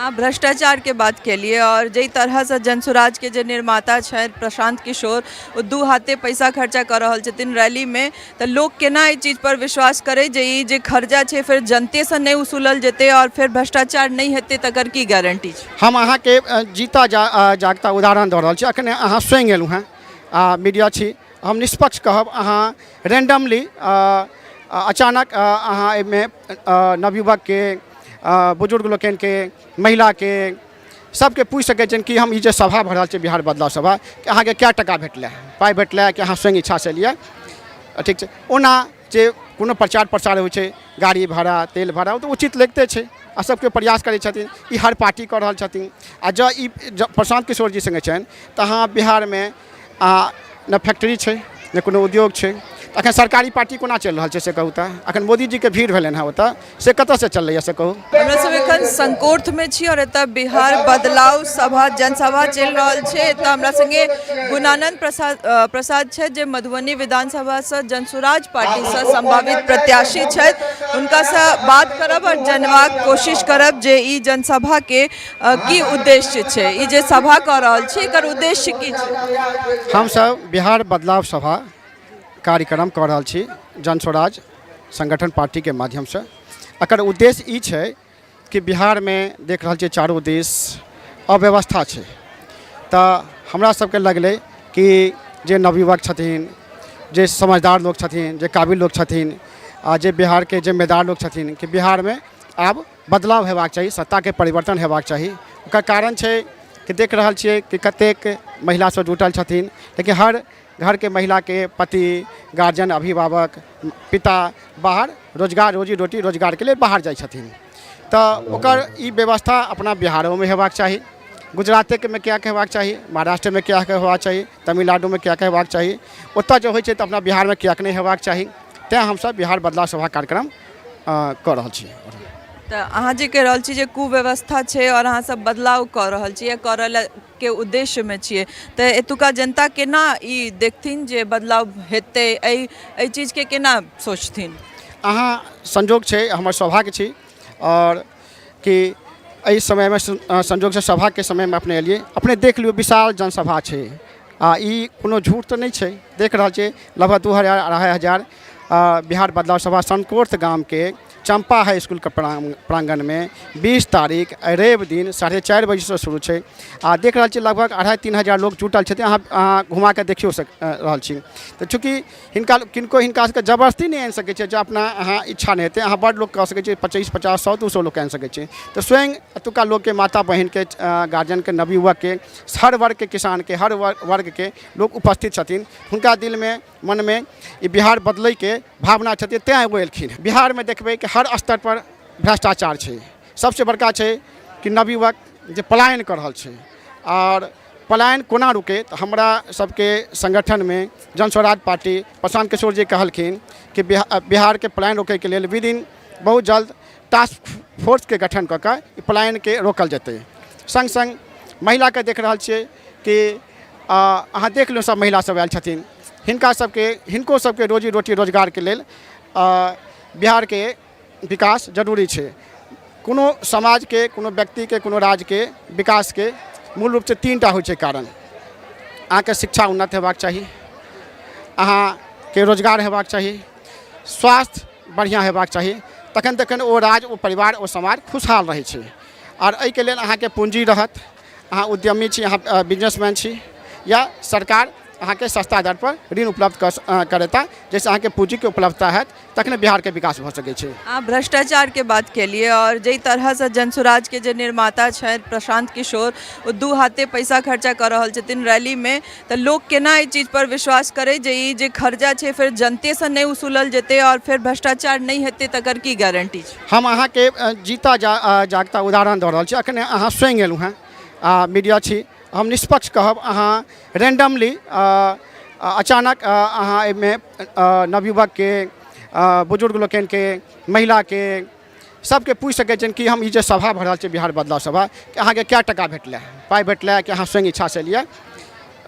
अहाँ भ्रष्टाचारके बात केलियै आओर जाहि तरहसँ जनसुराजके जे निर्माता छथि प्रशान्त किशोर, ओ दू हाथे पैसा खर्चा कऽ रहल छथिन रैलीमे, तऽ लोक केना एहि चीजपर विश्वास करै जे ई जे खर्चा छै फेर जनतेसँ नहि वसूलल जेतै आओर फेर भ्रष्टाचार नहि हेतै, तकर की गारंटी छै? हम अहाँके जीता जागता उदाहरण दऽ रहल छी। अखने अहाँ स्वयं एलहुँ हेँ आ मीडिया छी, हम निष्पक्ष कहब, अहाँ रेंडमली अचानक अहाँ एहिमे नवयुवकके, बुजुर्ग लोकनिके, महिलाके, सबके पूछि सकै छियनि कि हम ई जे सभा भऽ रहल छै बिहार बदलाव सभा, अहाँके कए टका भेटलै, पाइ भेटलै कि अहाँ स्वयं इच्छासँ एलियै? ठीक छै। ओना जे कोनो प्रचार प्रसार होइ छै, गाड़ी भाड़ा, तेल भाड़ा, ओ तऽ उचित लगिते छै आ सबके प्रयास करै छथिन। ई हर पार्टी कऽ रहल छथिन। आ जँ ई प्रशान्त किशोर जी सङ्गे छनि तऽ अहाँ बिहारमे ने फैक्ट्री छै, ने कोनो उद्योग छै, तऽ अखन सरकारी पार्टी कोना चलि रहल छै से कहू। तऽ अखन मोदीजीके भीड़ भेलनि हँ ओतऽ, से कतऽसँ चललैए से कहू। हमरा सब एखन संकोर्थमे छी आओर एतऽ बिहार बदलाव सभा जनसभा चलि रहल छै। एतऽ हमरा संगे गुणानंद प्रसाद छथि, जे मधुबनी विधानसभासँ जनसुराज पार्टीसँ संभावित प्रत्याशी छथि। हुनकासँ बात करब आओर जनबाक कोशिश करब जे ई जनसभाके की उद्देश्य छै, ई जे सभा कऽ रहल छी एकर उद्देश्य की छै? हमसभ बिहार बदलाव सभा कार्यक्रम कऽ रहल छी जन स्वराज संगठन पार्टीके माध्यमसँ। एकर उद्देश्य ई छै कि बिहारमे देख रहल छियै चारू दिस अव्यवस्था छै, तऽ हमरा सबके लगलै कि जे नवयुवक छथिन, जे समझदार लोक छथिन, जे काबिल लोक छथिन आ जे बिहारके जिम्मेदार लोक छथिन, कि बिहारमे आब बदलाव हेबाक चाही, सत्ताके परिवर्तन हेबाक चाही। ओकर कारण छै कि देख रहल छियै कि कतेक महिला सब जुटल छथिन, लेकिन हर घरके महिलाके पति, गार्जियन, अभिभावक, पिता बाहर रोजगार, रोजी रोटी रोजगारके लेल बाहर जाइ छथिन। तऽ ओकर ई व्यवस्था अपना बिहारोमे हेबाक चाही। गुजरातेमे किएक हेबाक चाही? महाराष्ट्रमे किएक हेबाक चाही? तमिलनाडुमे किएक हेबाक चाही? ओतऽ जे होइ छै तऽ अपना बिहारमे किएक नहि हेबाक चाही? तैँ हमसब बिहार बदलाव सभा कार्यक्रम कऽ रहल छी। तऽ अहाँ जे कहि रहल छी जे कुव्यवस्था छै आओर अहाँ सब बदलाव कऽ रहल छी या करऽ लए के उद्देश्यमे छियै, तऽ एतुका जनता केना ई देखथिन जे बदलाव हेतै? एहि एहि चीजके केना सोचथिन? अहाँ संजोग छै, हमर सौभाग्य छी आओर कि एहि समयमे संजोगसँ सभाके समयमे अपने एलियै। अपने देख लियौ, विशाल जनसभा छै आ ई कोनो झूठ तऽ नहि छै। देख रहल छियै लगभग 2000, 2500। बिहार बदलाव सभा संकोर्थ गामके चम्पा हाई इसकुलके प्राङ्गणमे 20 तारीख रवि दिन 4:30 बजेसँ शुरू छै आ देख रहल छियै लगभग 2500-3000 लोक जुटल छथिन। अहाँ घुमाके देखियो सक रहल छी। तऽ चूँकि हिनका किनको हिनका सबके जबरदस्ती नहि आनि सकै छियै, जँ अपना अहाँ इच्छा नहि हेतै, अहाँ बड्ड लोक कऽ सकै छियै, 25, 50, 100, 200 लोकके आनि सकै छियै। तऽ स्वयं एतुका लोकके, माता बहिनके, गार्जियनके, नवयुवकके, हर वर्गके, किसानके, हर वर्गके लोक उपस्थित छथिन। हुनका दिलमे, मनमे ई बिहार बदलैके भावना छथिन, तैँ ओ एलखिन। बिहारमे देखबै कि हर स्तरपर भ्रष्टाचार छै। सबसँ बड़का छै कि नवयुवक जे पलायन कऽ रहल छै, आओर पलायन कोना रुकै? तऽ हमरा सबके संगठनमे जन स्वराज पार्टी प्रशान्त किशोर जी कहलखिन कि बिहारके पलायन रोकैके लेल विदिन बहुत जल्द टास्क फोर्सके गठन कऽ कऽ ई पलायनके रोकल जेतै। सङ्ग सङ्ग महिलाके देख रहल छियै कि अहाँ देख लियौ, सब महिला सब आयल छथिन। हिनका सबके, हिनको सबके रोजी रोटी रोजगारके लेल बिहारके विकास जरूरी छै। कोनो समाजके, कोनो व्यक्तिके, कोनो राज्यके विकासके मूल रूपसँ 3 टा होइ छै कारण। अहाँके शिक्षा उन्नत हेबाक चाही, अहाँके रोजगार हेबाक चाही, स्वास्थ्य बढ़िआँ हेबाक चाही, तखन तखन ओ राज्य, ओ परिवार, ओ समाज खुशहाल रहै छै। आओर एहिके लेल अहाँके पूँजी रहत, अहाँ उद्यमी छी, अहाँ बिजनेसमैन छी, या सरकार अहाँके सस्ता दरपर ऋण उपलब्ध करेता, जाहिसँ अहाँके पूँजीके उपलब्धता हैत, तखने बिहारके विकास भऽ सकै छै। अहाँ भ्रष्टाचारके बात केलियै आओर जाहि तरहसँ जनसुराजके जे निर्माता छथि प्रशान्त किशोर, ओ दू हाथे पैसा खर्चा कऽ रहल छथिन रैलीमे, तऽ लोक केना एहि चीजपर विश्वास करै जे ई जे खर्चा छै फेर जनतेसँ नहि वसूलल जेतै आओर फेर भ्रष्टाचार नहि हेतै, तकर की गारंटी छै? हम अहाँके जीता जागता उदाहरण दऽ रहल छी। अखने अहाँ स्वयं एलहुँ हेँ आ मीडिया छी, हम निष्पक्ष कहब, अहाँ रेंडमली अचानक अहाँ एहिमे नवयुवकके, बुजुर्ग लोकनिके, महिलाके, सबके पूछि सकै छियनि कि हम ई जे सभा भऽ रहल छै बिहार बदलाव सभा, अहाँके कए टका भेटलै, पाइ भेटलै कि अहाँ स्वयं इच्छासँ एलियै?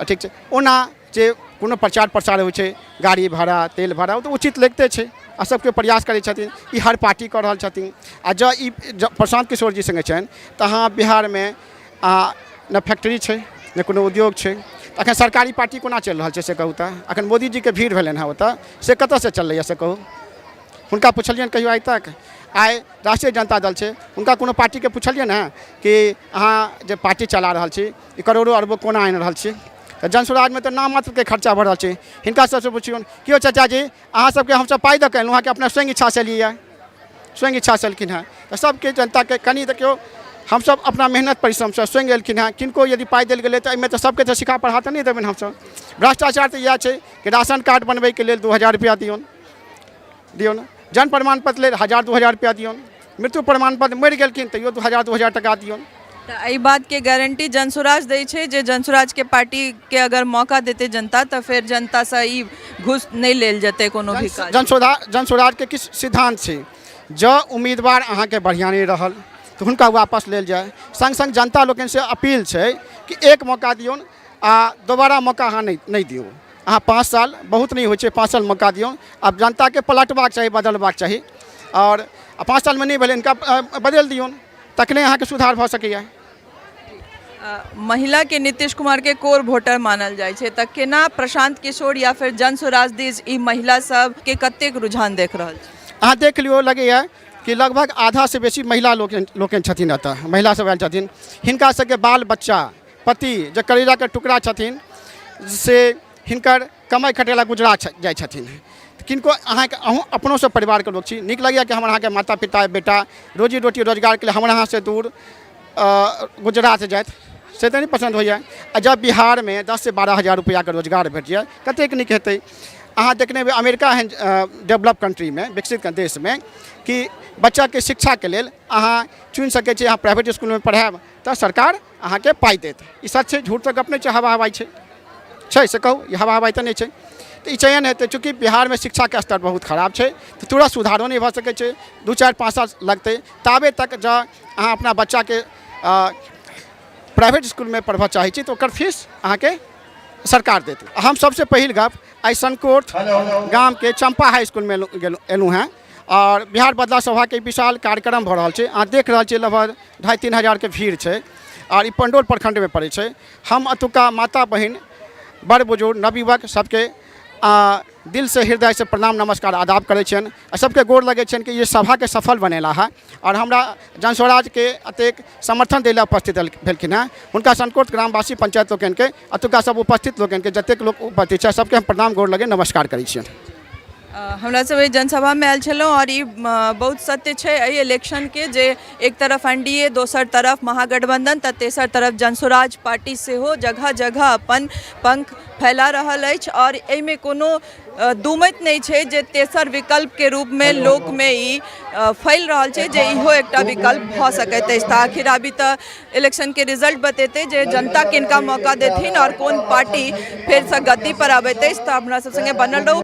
ठीक छै। ओना जे कोनो प्रचार प्रसार होइ छै, गाड़ी भाड़ा, तेल भाड़ा, ओ तऽ उचित लगिते छै। आ सबके प्रयास करै छथिन। ई हर पार्टी कऽ रहल छथिन। आ जँ ई जँ प्रशान्त किशोर जी सङ्गे छनि तऽ अहाँ बिहारमे ने फैक्ट्री छै, ने कोनो उद्योग छै। तऽ एखन सरकारी पार्टी कोना चलि रहल छै से कहू तऽ? एखन मोदीजीके भीड़ भेलनि हँ ओतऽ, से कतऽसँ चललैए से कहू? हुनका पुछलियनि कहियो आइ तक? आइ राष्ट्रीय जनता दल छै, हुनका कोनो पार्टीके पुछलियनि हँ कि अहाँ जे पार्टी चला रहल छी, ई करोड़ो अरबो कोना आनि रहल छी? तऽ जनसुराजमे तऽ नाम मात्रके खर्चा भऽ रहल छै। हिनका सबसँ पुछियौन कि यौ चाचाजी, अहाँ सबके हमसब पाइ दऽ कऽ एलहुँ हँ कि अपना स्वयं इच्छासँ एलियै? स्वयं इच्छासँ एलखिन हँ। तऽ सबके जनताके कनि देखियौ, हमसब अपना मेहनत परिश्रमसँ स्वयं एलखिन हँ। किनको यदि पाइ देल गेलै तऽ एहिमे तऽ सबके तऽ सिखा पढ़ा तऽ नहि देबनि हमसब। भ्रष्टाचार तऽ इएह छै कि राशन कार्ड बनबैके लेल 2000 रुपैआ दियौन, दियौन जन्म प्रमाण पत्र लेल 1000 2000 रुपैआ दियौन, मृत्यु प्रमाण पत्र मरि गेलखिन तैयो 2000 2000 टका दियौन। तऽ एहि बातके गारंटी जनसुराज दै छै जे जनसुराजके पार्टीके अगर मौका देतै जनता तऽ फेर जनतासँ ई घूस नहि लेल जेतै कोनो भी काज। जनसुराजके किछु सिद्धान्त छै, जँ उम्मीदवार अहाँके बढ़िआँ नहि रहल तऽ हुनका वापस लेल जाय। सङ्ग सङ्ग जनता लोकनिसँ अपील छै कि एक मौका दियौन आ दोबारा मौका अहाँ नहि दियौ। अहाँ 5 साल बहुत नहि होइ छै, 5 साल मौका दियौ। आब जनताके पलटबाक चाही, बदलबाक चाही। आओर 5 सालमे नहि भेलै, हिनका बदलि दियौन, तखने अहाँके सुधार भऽ सकैए। महिलाके नीतीश कुमारके कोर वोटर मानल जाइ छै, तऽ केना प्रशांत किशोर या फेर जन स्वराज दिस ई महिला सबके कतेक रुझान देख रहल छी? अहाँ देख लियौ, लगैए कि लगभग आधासँ बेसी महिला लोकनि छथिन एतऽ, महिला सब आयल छथिन। हिनका सबके बाल बच्चा, पति जे कलेजाके टुकड़ा छथिन, से हिनकर कमाइ खटै लए गुजरात जाइ छथिन। किनको अहाँके, अहूँ अपनो सब परिवारके लोक छी, नीक लगैए कि हमर अहाँके माता पिता बेटा रोजी रोटी रोजगारके लिए हमर अहाँसँ दूर गुजरात जाथि, से तऽ नहि पसन्द होइए। आ जब बिहारमे 10 से 12 हजार रुपैआके रोजगार भेट जाए, कतेक नीक हेतै। अहाँ देखने हेबै अमेरिका एहन डेवलप कन्ट्रीमे, विकसित देशमे, कि बच्चाके शिक्षाके लेल अहाँ चुनि सकै छी, अहाँ प्राइवेट इसकुलमे पढ़ायब तऽ सरकार अहाँके पाइ देत। ई सच छै, झूठ तऽ गप नहि छै। हवा हवाइ छै छै से कहू? ई हवा हवाइ तऽ नहि छै। तऽ ई चयन हेतै। चूँकि बिहारमे शिक्षाके स्तर बहुत खराब छै तऽ तुरन्त सुधारो नहि भऽ सकै छै, 2, 4, 5 साल लगतै। ताबे तक जँ अहाँ अपना बच्चाके प्राइवेट इसकुलमे पढ़बऽ चाहै छी तऽ ओकर फीस अहाँके सरकार देत। हम सबसँ पहिल गप आइ सनकोट गामके चम्पा हाई इसकुलमे एलहुँ हेँ आओर बिहार बदलाव सभाके विशाल कार्यक्रम भऽ रहल छै। अहाँ देख रहल छियै, लगभग 2.5-3 हजारके भीड़ छै आओर ई पंडौल प्रखण्डमे पड़ै छै। हम एतुका माता बहिन, बड़ बुजुर्ग, नवयुवक सबके दिलसँ हृदयसँ प्रणाम, नमस्कार, आदाब करै छियनि आ सबके गोर लगै छियनि कि ई सभाके सफल बनेला हँ आओर हमरा जनस्वराजके एतेक समर्थन दै लए उपस्थित भेलखिन हँ। हुनका सनकोट ग्रामवासी पंचायत लोकनिके, एतुका सब उपस्थित लोकनिके, जतेक लोक उपस्थित छै, सबके हम प्रणाम, गोर लगै, नमस्कार करै छियनि। हमरा सब एहि जनसभामे आयल छलहुँ आओर ई बहुत सत्य छै एहि इलेक्शनके जे एक तरफ एनडीए, दोसर तरफ महागठबंधन, तऽ तेसर तरफ जनसुराज पार्टी सेहो जगह जगह अपन पंख फैला रहल अछि आओर एहिमे कोनो दूमति नहि छै जे तेसर विकल्पके रूपमे लोकमे ई फैल रहल छै जे इहो एकटा विकल्प भऽ सकैत अछि। तऽ आखिर अभी तऽ इलेक्शनके रिजल्ट बतेतै जे जनता किनका मौका देथिन आओर कोन पार्टी फेरसँ गद्दीपर अबैत अछि। तऽ हमरा सब सङ्गे बनल रहू।